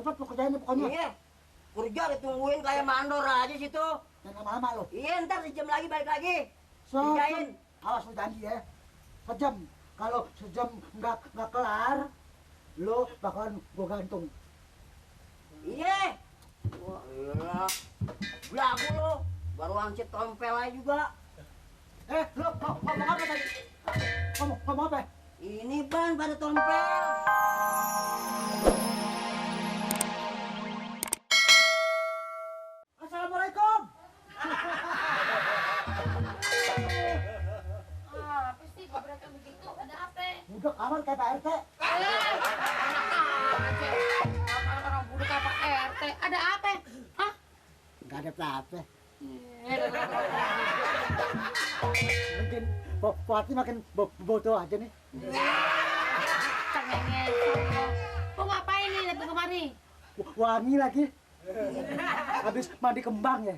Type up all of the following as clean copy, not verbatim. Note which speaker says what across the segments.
Speaker 1: cepet lu kerjain pokoknya.
Speaker 2: Iya. Kerja ditungguin kayak mandor aja situ.
Speaker 1: Jangan lama-lama lu.
Speaker 2: Iya, ntar sejam lagi balik lagi.
Speaker 1: Sejam.
Speaker 2: Kerjain.
Speaker 1: Awas lu janji ya. Sejam. Kalau sejam nggak kelar, lu bakalan gua gantung.
Speaker 2: Iya. Wah, iya. Belagu lu. Baru angcit tompel aja juga.
Speaker 1: Lu ngomong apa tadi? Ngomong apa?
Speaker 2: Ini ban pada tompel.
Speaker 1: Assalamualaikum.
Speaker 3: Apa sih gebrakan begitu? Ada apa?
Speaker 1: Budak aman kayak Pak RT.
Speaker 3: Orang budak apa RT? Ada apa? Hah?
Speaker 1: Nggak ada apa-apa. Mungkin Fatih makin bodoh aja nih.
Speaker 3: Cengengnya. Kok ngapain nih datang kemari?
Speaker 1: Wangi lagi. Habis mandi kembang ya.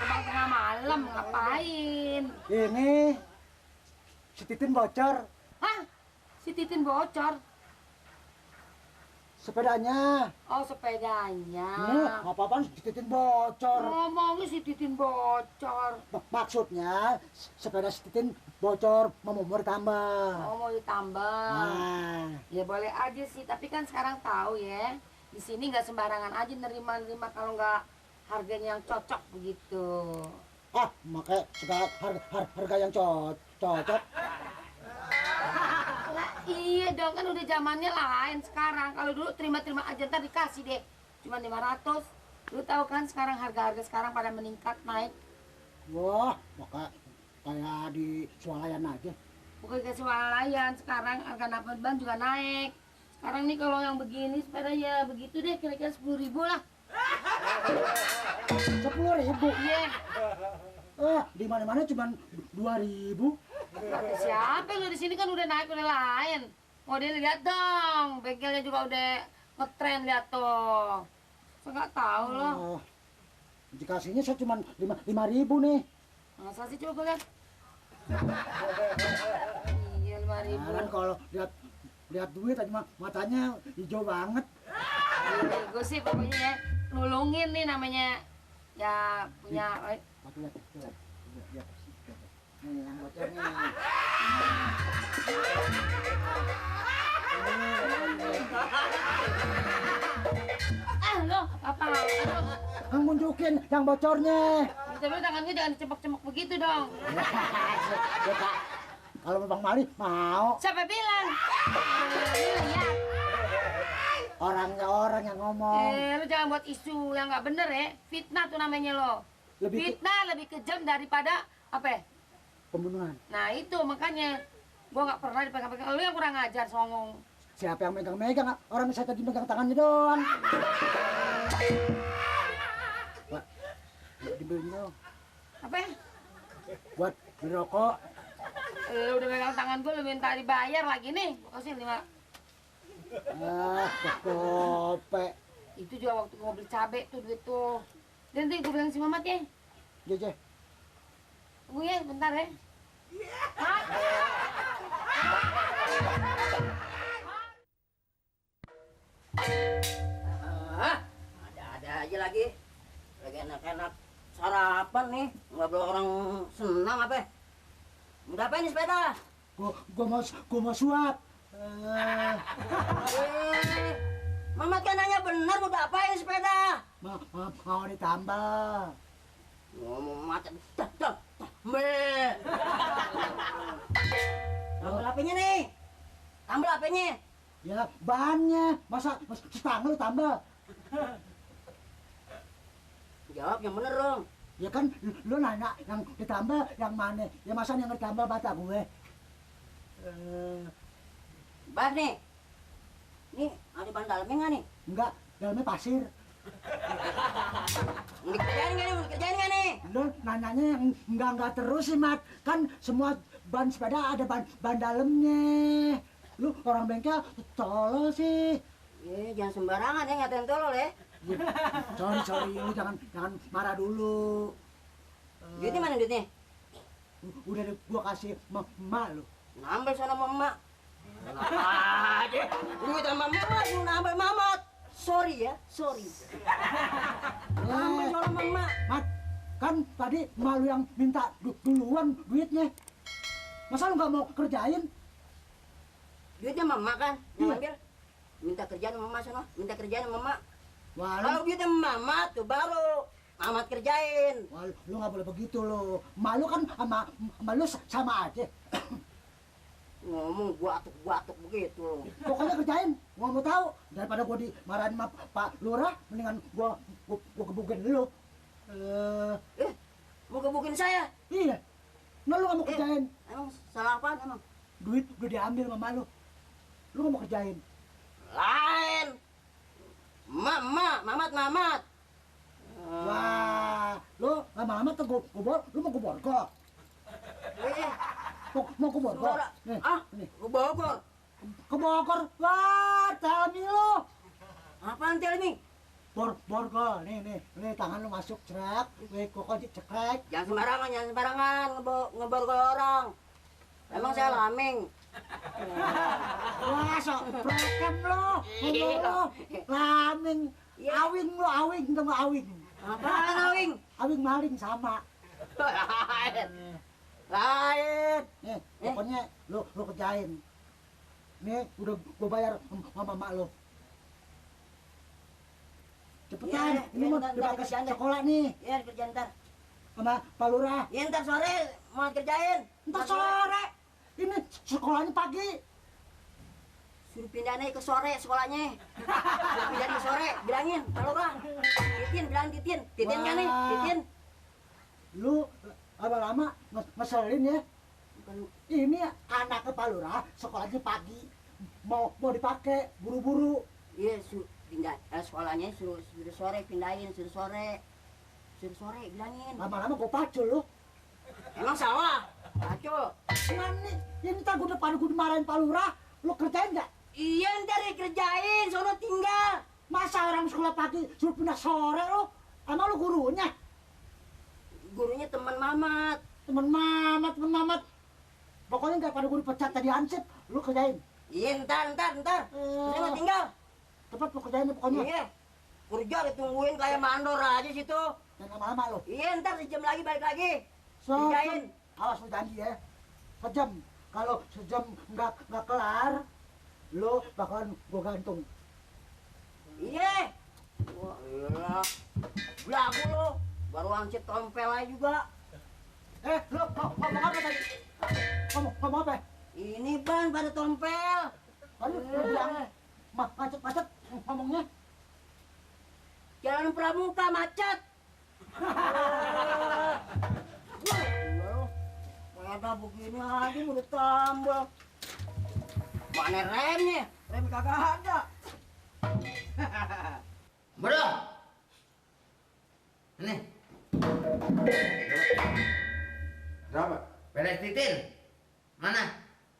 Speaker 3: Kembang tengah malam ngapain?
Speaker 1: Ini si Titin bocor
Speaker 3: Hah? Si Titin bocor?
Speaker 1: sepedanya.
Speaker 3: Oh sepedanya.
Speaker 1: Nggak apa-apaan si Titin bocor.
Speaker 3: Ngomongnya si Titin bocor.
Speaker 1: Maksudnya sepeda si Titin bocor mau ditambah.
Speaker 3: Oh mau ditambah.
Speaker 1: Nah,
Speaker 3: Ya boleh aja sih, tapi kan sekarang tahu ya. Di sini nggak sembarangan aja nerima kalau nggak harganya yang cocok begitu.
Speaker 1: makanya segala harga yang cocok.
Speaker 3: Iya dong, kan udah zamannya lain sekarang. Kalau dulu terima-terima aja ntar dikasih deh. Cuma 500. Lu tahu kan sekarang harga-harga sekarang pada meningkat naik.
Speaker 1: Wah, maka kayak di swalayan aja.
Speaker 3: Bukan ke swalayan, sekarang harga ban juga naik. Sekarang nih kalau yang begini sepeda ya begitu deh, kira-kira 10.000 lah.
Speaker 1: 10.000.
Speaker 3: Iya.
Speaker 1: Di mana-mana cuma 2.000.
Speaker 3: Kata siapa lu di sini kan udah naik udah lain. Model lihat dong, bengkelnya juga udah ngetren lihat tuh. Saya nggak tahu loh.
Speaker 1: Dikasihnya saya cuma 5.000 nih.
Speaker 3: Masa sih coba gue lihat. Iya 5.000.
Speaker 1: Kan kalau lihat duit aja matanya hijau banget.
Speaker 3: Gue sih pokoknya ya nulungin nih namanya ya punya.
Speaker 1: Lihat. Nih yang bocor nih.
Speaker 3: Lo apa?
Speaker 1: Yang nunjukin yang bocornya.
Speaker 3: Tapi tangan gue jangan dicepok-cepok begitu dong.
Speaker 1: Ya, Kak. Kalau Bang Mali mau.
Speaker 3: Siapa bilang? Lihat.
Speaker 1: Orangnya orang yang ngomong.
Speaker 3: Lu jangan buat isu yang nggak bener ya. Fitnah tuh namanya lo. Fitnah lebih kejam daripada apa ya?
Speaker 1: Pembunuhan.
Speaker 3: Nah itu makanya gua nggak pernah dipegang-pegang. Lu yang kurang ajar songong.
Speaker 1: Siapa yang megang-megang? Orang saya tadi megang tangannya doang. Pak, dibeliin dong.
Speaker 3: Apa ya?
Speaker 1: Buat beli rokok.
Speaker 3: Lu udah megang tangan gua, lu minta dibayar lagi nih. Gua kasih 5.
Speaker 1: Kope.
Speaker 3: Itu juga waktu gua beli cabe tuh duit tuh. Dan nanti gua bilang si Mamat ya.
Speaker 1: Jeje.
Speaker 3: Tunggu ya, bentar ya.
Speaker 2: Ada-ada aja lagi. Lagi enak-enak sarapan nih. Nggak boleh orang senang apa? Udah apa ini sepeda?
Speaker 1: Gua mau suap.
Speaker 2: Mamat kan nanya benar mau apain sepeda?
Speaker 1: Mau ditambah.
Speaker 2: Ngomong macam dah. Tambah HP-nya nih. Tambah HP-nya.
Speaker 1: Ya bannya. Masa setengah lu tambah?
Speaker 2: Jawab yang bener dong.
Speaker 1: Ya kan lu nanya yang ditambah yang mana? Ya masa yang ditambah bata gue.
Speaker 2: Ban nih. Nih, ada ban dalamnya nggak nih?
Speaker 1: Enggak, dalamnya pasir.
Speaker 2: Mau dikerjain nggak nih? Mau dikerjain nggak nih?
Speaker 1: Lu nanyanya yang enggak terus sih, Mat. Kan semua ban sepeda ada ban dalamnya. Lu orang bengkel tolol sih.
Speaker 2: Jangan sembarangan ya ngatain tolol ya.
Speaker 1: Sorry, lu jangan marah dulu.
Speaker 2: Duitnya mana duitnya?
Speaker 1: Udah gua kasih emak lu.
Speaker 2: Nambel sana sama emak. Aduh, duit sama Mamat, nambah Mamat. Sorry ya, sorry. Nambah soal Mamat.
Speaker 1: Mat, kan tadi malu yang minta duluan duitnya. Masa lu nggak mau kerjain?
Speaker 2: Duitnya Mama kan yang
Speaker 1: Iya.
Speaker 2: ambil. Minta kerjaan sama Mama sono, minta kerjaan sama Mama.
Speaker 1: Wah,
Speaker 2: Kalau duitnya Mama tuh baru Mamat kerjain.
Speaker 1: wah, lu nggak boleh begitu lo. Malu kan sama lu sama aja.
Speaker 2: Ngomong batuk begitu.
Speaker 1: Pokoknya kerjain. Gua mau tahu daripada gua dimarahin sama Pak Lurah, mendingan gua gebukin lu.
Speaker 2: Mau gebukin saya?
Speaker 1: Iya. Nah, lu nggak mau kerjain.
Speaker 2: Emang salah apaan emang?
Speaker 1: Duit udah diambil sama lu. Lu nggak mau kerjain.
Speaker 2: Lain. Mamat.
Speaker 1: Wah, lu lama-lama tuh lu mau gua borgol.
Speaker 2: Eh,
Speaker 1: Mau gua borgol.
Speaker 2: saudara.
Speaker 1: Nih,
Speaker 2: Ah,
Speaker 1: nih.
Speaker 2: ke Bogor.
Speaker 1: Ke Bogor. Wah, tami lu.
Speaker 2: Apaan tel ini?
Speaker 1: Borgol. Nih, tangan lu masuk cerak. Nih, kok cekrek.
Speaker 2: Jangan sembarangan ngeborgol orang. Emang saya laming.
Speaker 1: Wah, sok prekem lu. Ngomong lu. Laming.
Speaker 2: Iya.
Speaker 1: Awing tau nggak awing?
Speaker 2: Apaan awing?
Speaker 1: Awing maling sama.
Speaker 2: Lain.
Speaker 1: Nih, pokoknya lu kerjain. Nih, udah gua bayar sama mak lu. Cepetan,
Speaker 2: Iya,
Speaker 1: ini
Speaker 2: iya,
Speaker 1: mau
Speaker 2: ntar
Speaker 1: dipakai
Speaker 2: kerjaan deh.
Speaker 1: sekolah nih
Speaker 2: Ya kerjaan ntar.
Speaker 1: sama Pak Lurah.
Speaker 2: Ya ntar sore mau kerjain.
Speaker 1: Ntar sore. Ini sekolahnya pagi.
Speaker 2: Suruh pindah nih ke sore sekolahnya. Suruh pindah di sore, bilangin kalau bang. Bilang Titin kan nih,
Speaker 1: Wah.
Speaker 2: Titin.
Speaker 1: Lu lama-lama ngeselin ya.
Speaker 2: Bukan,
Speaker 1: Ini anak ke Pak Lurah, sekolahnya pagi. Mau dipakai buru-buru.
Speaker 2: iya pindah sekolahnya suruh sore pindahin, suruh sore bilangin.
Speaker 1: Lama-lama gua pacul lu.
Speaker 2: Emang salah, kacau.
Speaker 1: Mana? Ini ntar gua dimarahin Pak Lurah. Lu kerjain nggak?
Speaker 2: Iya ntar dikerjain, sono tinggal.
Speaker 1: Masa orang sekolah pagi suruh pindah sore lu? Emang lu gurunya?
Speaker 2: Gurunya teman Mamat.
Speaker 1: Temen Mamat. Pokoknya nggak pada gua dipecat tadi hansip. Lu kerjain.
Speaker 2: Iya ntar. Saya mau tinggal.
Speaker 1: Cepat lu kerjain pokoknya.
Speaker 2: Iya. Kerja ditungguin kayak mandor aja situ.
Speaker 1: Jangan lama-lama lu.
Speaker 2: Iya ntar sejam lagi balik lagi.
Speaker 1: Sejam.
Speaker 2: Kerjain.
Speaker 1: Awas lu janji ya. Sejam. Kalau sejam nggak kelar, lu bakalan gua gantung.
Speaker 2: Iya. Wah, iyalah. Belagu lo. Baru angsit tompel aja juga.
Speaker 1: Lu ngomong apa tadi? Ngomong apa?
Speaker 2: Ini ban pada tompel.
Speaker 1: Aduh, lu bilang macet ngomongnya.
Speaker 2: Jalan Pramuka macet. Sepeda begini aja udah tambah. Mana remnya? Rem kagak ada.
Speaker 4: Bro. Ini.
Speaker 5: Berapa?
Speaker 4: Sepeda Titin. Mana?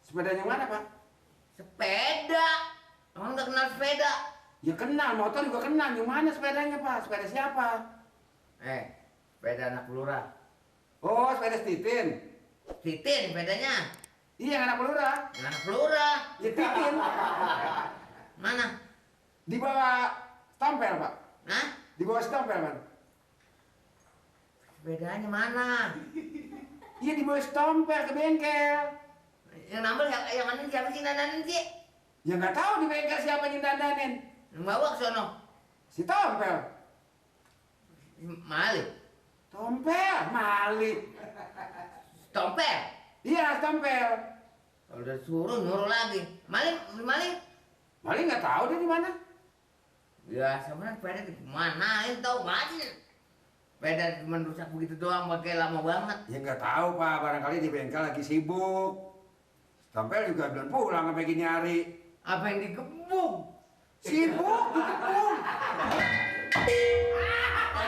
Speaker 5: Sepedanya mana, Pak?
Speaker 4: Sepeda. Emang udah kenal sepeda?
Speaker 5: Ya kenal, motor juga kenal. Yang mana sepedanya, Pak? Sepeda siapa?
Speaker 4: Sepeda anak lurah.
Speaker 5: Oh, sepeda Titin.
Speaker 4: Titin sepedanya.
Speaker 5: Iya, yang anak lurah.
Speaker 4: Yang anak lurah.
Speaker 5: Ya Titin.
Speaker 4: Mana?
Speaker 5: Di bawah stempel, Pak.
Speaker 4: Hah?
Speaker 5: Di bawah stempel, Pak.
Speaker 4: Sepedanya mana?
Speaker 5: Iya, di bawah stempel ke bengkel.
Speaker 4: Yang nambah yang mana siapa sih dandanin sih?
Speaker 5: Ya nggak tahu di bengkel siapa yang dandanin.
Speaker 4: Yang bawa ke sono.
Speaker 5: Si Tompel.
Speaker 4: Malik.
Speaker 5: Tompel, Malik.
Speaker 4: Tompel.
Speaker 5: Iya, Tompel.
Speaker 4: Kalau udah suruh nyuruh lagi. Malik.
Speaker 5: Malik nggak tahu dia di mana.
Speaker 4: Ya sebenarnya sepeda di mana? Tahu masih. Sepeda cuma rusak begitu doang, pakai lama banget.
Speaker 5: Ya nggak tahu, Pak. Barangkali di bengkel lagi sibuk. Tompel juga belum pulang sampai gini hari.
Speaker 4: Apa yang digebuk?
Speaker 5: Sibuk, dikepung.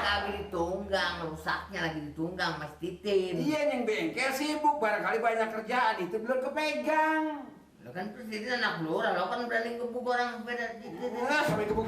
Speaker 4: Lagi ditunggang, rusaknya lagi ditunggang Mas Titin.
Speaker 5: Iya, yang bengkel sibuk. Barangkali banyak kerjaan, itu belum kepegang.
Speaker 4: Lo kan terus Titin anak lurah, lo kan berani gebuk orang sepeda Titin.
Speaker 5: Sampai gebuk.